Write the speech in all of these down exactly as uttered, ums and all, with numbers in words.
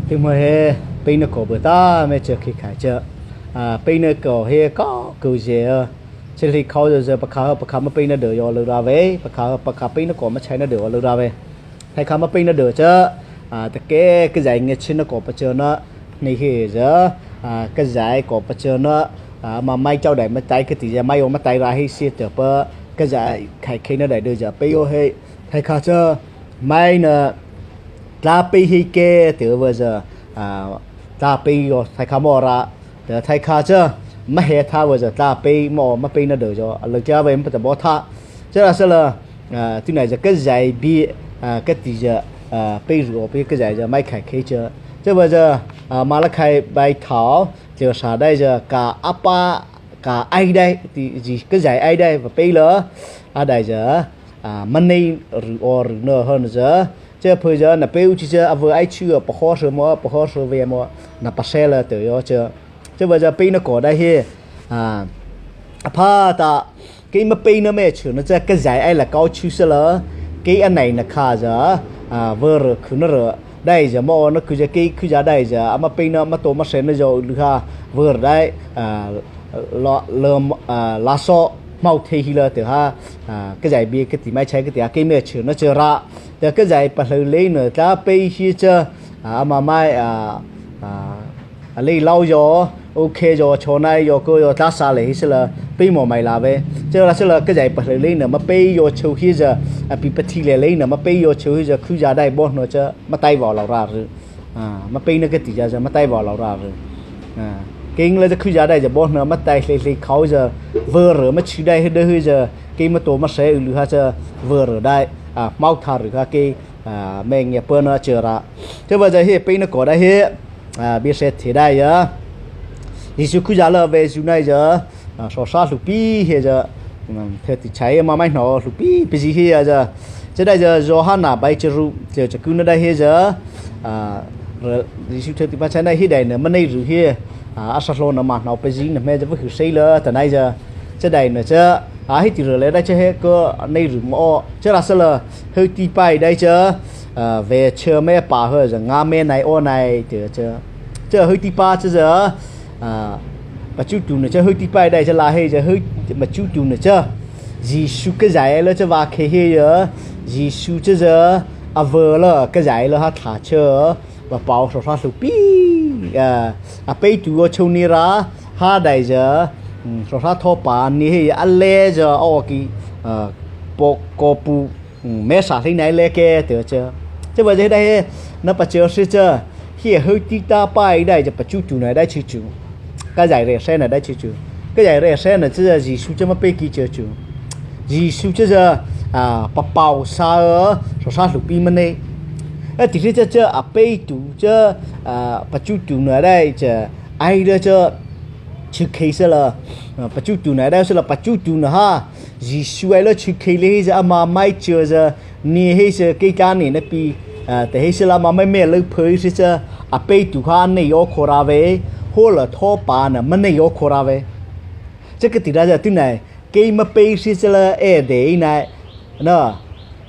Ti mo he, peina kaw bâ ta me cha khi khai cha. A, peina kaw he ka ko ze a. Cha li khao ze pakha pakha ma peina dei yo lo ra ve, pakha pakha peina kaw ma chai na dei yo lo ra ve. Thai kha ma peina dei cha, a, ta ke ka zai nge chin na kaw pa cha na, ni he za, a, ka zai kaw pa cha na, a, ma mai chao dai ma tai ka ti za, mai yo ma tai ra he si te pa, ka zai khai khai na dai dei za, pe yo he, thai kha cha, mai na, tla pe he ke te va za, a, tla pe yo, thai kha mo ra, te thai kha cha, ma he tha va za, tla pe mo, ma peina dei yo, a lo cha ve ma pa ta bo tha. Cha ra sa la, a, tu nai za ka zai bi, a, ka ti za, a, pe ru o pe ka zai za mai khai khai cha. Cha va za, a, ma la khai bai thao, cha sa dai za ka a pa, ka ai dai, ti zi ka zai ai dai, va pe la, a dai za, a, ma nei ru o ru na hon za. Cha phe za na pe u chi cha, a va ai chu a pa ho sa mo, pa ho sa ve mo, na pa se la te yo cha. Cha va za peina kaw dai he, a, a pha ta, Kei ma peina me chu na cha ka zai ai la kau chu sa la, kei a nai na kha za, a, vơ rơ khu na rơ, dai za ma o na khu za kei khu za dai za, a ma peina ma to ma se na za lu ha, vơ rơ dai, a, la, la, a, la so, mau thei hi la te ha, a, ka zai bi ka ti mai chai ka ti a kei me chu na cha ra, te ka zai pa hlei lei na tla pe hi cha, a, a ma mai, a, a, A lei lau yo, okay yo, chô nai yo, ko yo, tla sa lei hi sala, pei mo mai la ve. Cha la sala, ka zai pa hlei lei na, ma pei yo chô hi za, a pi pa thi lei lei na, ma pei yo chô hi za, khu za dai bo no cha, ma tai va lau ra ru. A, ma pei na ka ti za za, ma tai va lau ra ru. A, kei ngle za khu za dai za bo no, ma tai hlei hlei khao za, vơ rơ, ma chu dai hi dei hi za, kei ma to ma se u lu ha cha, vơ rơ dai, a, mau tha ru ha kei, a, me nge pa na cha ra. Cha va za hi pei na kaw dai hi, a, bi se the dai ya. Jisu khu za la ve zu nai za, a, so sa hlupi hi za, um, the ti chai ma mai no hlupi pi zi hi ya za. Cha dai za Yohana bai cha ru, cha cha khu na dai hi za, a, re, Jisu the ti pa chai na hi dai na ma nei ru hi, a, a sa hlo na ma no pi zi na me za va hu sei la ta nai za. Cha dai na cha, a, hi ti rơ le dai cha he ko nei ru mo. Cha la sala, hei ti pai dai cha, a, ve cha me pa he za nga me nai o nai te cha. Cha hei ti pa cha za, a, pa chu tu na cha hei ti pai dai cha la he za hei ma chu tu na cha. Jisu ka zai la cha va khe he ya. Jisu cha za, a vơ la ka zai la ha tha cha. Ba pau so sa hlupi, a, a pei tu o chô ni ra, ha dai za, um, so sa tho pa ni he a le za o ki, a, po ko pu, um, me sa hlei nai le ke te cha. Cha va za dai he, na pa cha se cha, hi hei ti ta pai dai za pa chu tu na dai chu chu. Ka zai re se na dai chu chu. Ka zai re se na cha za Jisu cha ma pei ki cha chu. Jisu cha za, a, pa pau sa, so sa hlupi ma nei. A ti hri cha cha a pei tu cha, a, pa chu tu na dai cha, ai da cha, chu khei sa la, a, pa chu tu na dai sa la, pa chu tu na ha, Jisu ai la chu khei le hi za, a ma mai cha za, ni hei sa, kei ta ni na pi, a, te hei sa la, ma mai me lo phei sa cha, a pei tu ha nei yo kho ra ve, ho la tho pa na ma nei yo kho ra ve. Cha ka ti da za tu nai, Kei ma pei si cha la e dei nai, na,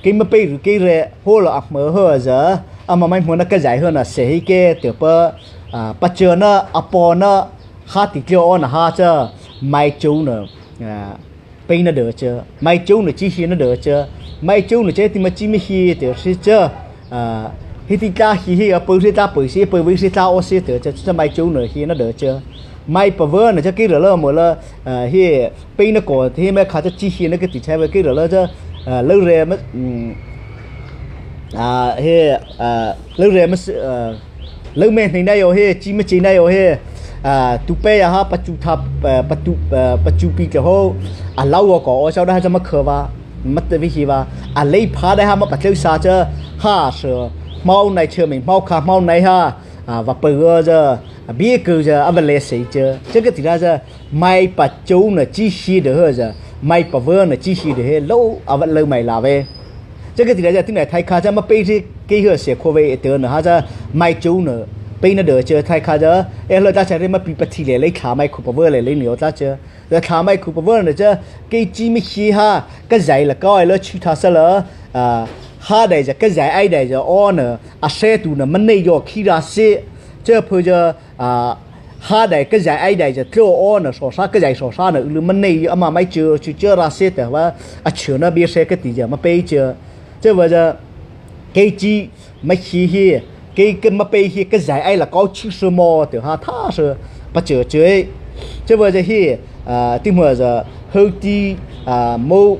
kei ma pei ru kei re, ho la a hmo ho za, a ma mai hmo na ka zai ho na se hi ke te pa, a, pa cha na, a pa na, ha ti tlio o na ha cha, mai chô na, a, pei na dei cha, mai chô na chi hi na dei cha, mai chô na che ti ma chi mi hi te si cha, A, hi ti ta hi hi a pau si ta pau si, pau si ta o si te cha, cha mai chô na hi na dei cha. Mai pa va na cha kei ra la mo la, a, hi pei na ko hi me kha cha chi hi na ka ti cha ve kei ra la cha, a, lo re ma, mm, a, hi, a, lo re ma, a, lo me nei na yo hi, chi ma chi na yo hi, a, tu pe ya ha pa chu tha, a, pa tu, a, pa chu pi cha ho, a lau ko o cha da ha cha ma kha va. Ma te vi hi va, a lei pha dai ha ma pa tleu sa cha, ha sa, hmao nai cha mei, hmao kha hmao nai ha, a, va pau a za, a bie kô za, a va le sei cha, cha ka ti ra za, mai pa chô na chi hi dei ha za, mai pa va na chi hi dei he, lo, a va lo mai la ve. Cha ka ti ra za, ti nai thai kha cha ma pei ri kei ha se kho ve e te na ha za, mai chô na, pei na dei cha thai kha za, e lo ta cha re ma pi pa thi le lei kha mai kho pa va le lei ni o ta cha. Za thla mai khu pa va na cha, kei chi mi hi ha, ka zai la ka ai la chu tha sa la, a, Hade zy Khazoh ai dei zy awnano a sie tu na mani yo khi ra sie. Zy pho zy, a, hade Khazoh ai dei zy tlô awnano sawsa Khazoh sawsa na ulu mani ama mai zy zy zy ra sie ta va a zy na bie sie ka ti zy ma pei zy. Zy va zy kei chi ma hi hi, kei ka ma pei hi Khazoh ai la kau chi su mo te ha tha su pa zy zy. Zy va zy hi, a, ti mo zy hau ti, a, mo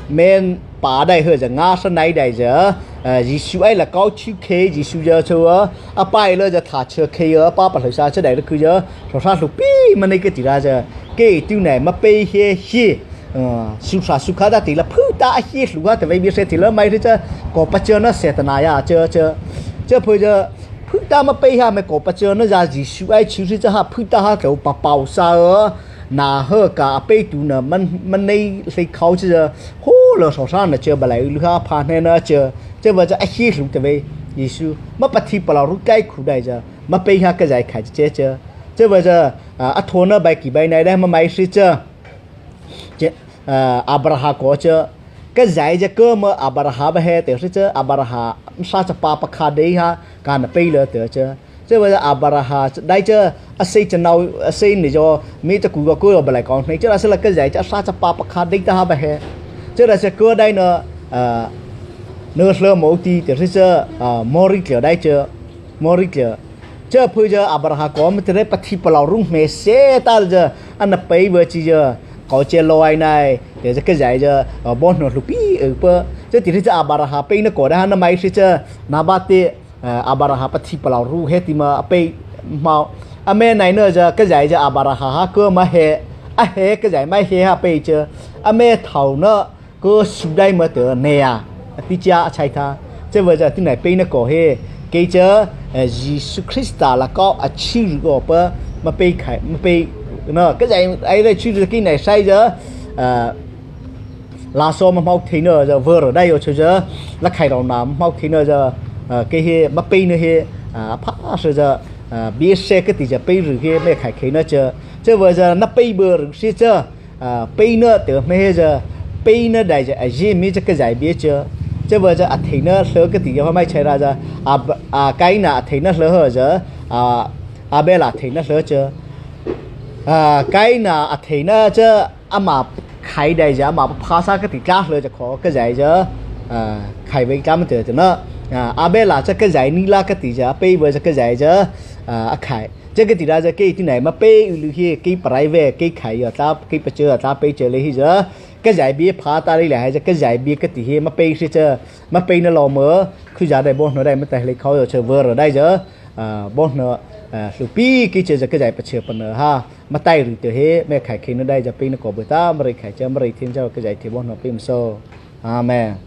men pa dei hau zy nga sa nai dei zy, a, Zisu ai la kau chi khei Zisu zy zy a, a pai la zy tha zy khei a, pa pa hlai sa zy dei la khu zy, sawsa hluhpi mani ka ti ra zy, kei tu nai ma pei hi hi, a, su sa su kha da ti la phu ta a hi hlu ha te vai bie sie ti la mai zy, ko pa zy na se ta na ya zy zy. Zy pho zy, phu ta ma pei ha mai ko pa zy na ya Zisu ai chi zy ha phu ta ha tlô pa pau sa a, na ha ka a pei tu na man, mani hlei khau zy, ho la sawsa na zy ba lai lu ha pha ne na zy. Zy va zy a hi hlu te vai Zisu. Ma pathi palôh ru kai khu dei zy. Ma pei ha Khazoh khai zy zy. Zy va zy, a, a tho na bai ki bai nai dei ma mai zy zy. Zy, a, Abraham ko zy. Khazoh zy ko ma Abraham ba he te zy zy. Abraham sa zy pa pa kha dei ha ka na pei la te zy. Zy va zy Abraham dei zy a sei zy nau a sei ni zy mi zy ku ko ko ba lai ko nei zy ra zy la Khazoh zy sa zy pa pa kha dei ta ha ba he. Zy ra zy ko dei na, a, na hla mo ti te zy zy, a, Mori zy dei zy. Mori zy. Zy pho zy Abraham ko ma te re pathi palôh ru me se ta zy a na pei va chi zy. Ko zy lo ai nai. Te zy Khazoh zy, a, bo no hluhpi, e, pa. Zy ti zy Abraham pei na ko dei ha na mai zy zy. Na ba te, a, Abraham pathi palôh ru he ti ma a pei mau. A me nai na zy Khazoh zy Abraham ha ko ma he. A he Khazoh mai he ha pei zy. A me thau na ko su dei ma te ne ya. A ti zy a chai tha. Zy va zy ti nai pei na ko he. Kei zy, a, Zisu Krista la kau a chi ru ko pa ma pei khai, ma pei. Na Khazoh ai dei chi ru kei nai sai zy, a, la so ma mau thei na zy va ra dei yo zy zy. La khai rau na mau thei na zy, a, kei he ma pei na he, a, pha sa zy, a, bie sie ka ti zy pei ru he me khai khei na zy. Zy va zy na pei ba ru sie zy. A, pei na te me he zy, pei na dei zy, a, zy mi zy Khazoh bie zy. Zy va zy a thei na hla ka ti zy ha mai chai ra zy, a, a, Kaina a thei na hla ha zy, a, Abela thei na hla zy. A, Kaina a thei na zy, ama khai dei zy, ama pha sa ka ti tla hla zy ko Khazoh zy, a, khai ve tla ma te te na. A, Abela zy Khazoh ni la ka ti zy, a pei va zy Khazoh zy, a, a khai. Zy ka ti ra zy kei ti nai ma pei u lu hi, kei pa rai ve, kei khai yo tla, kei pa zy tla pei zy le hi zy. Khazoh bie pha ta le le ha zy, Khazoh bie ka ti hi ma pei si zy, ma pei na lo ma, khu zy dei bo no dei ma tai le khau yo zy va ra dei zy, a, bo no, a, hluhpi kei zy zy Khazoh pa zy pa na ha, ma tai ru te hi, me khai khei na dei zy pei na ko ba ta, ma rei khai zy, ma rei thei zy, Khazoh thei bo no pei ma so. Amen.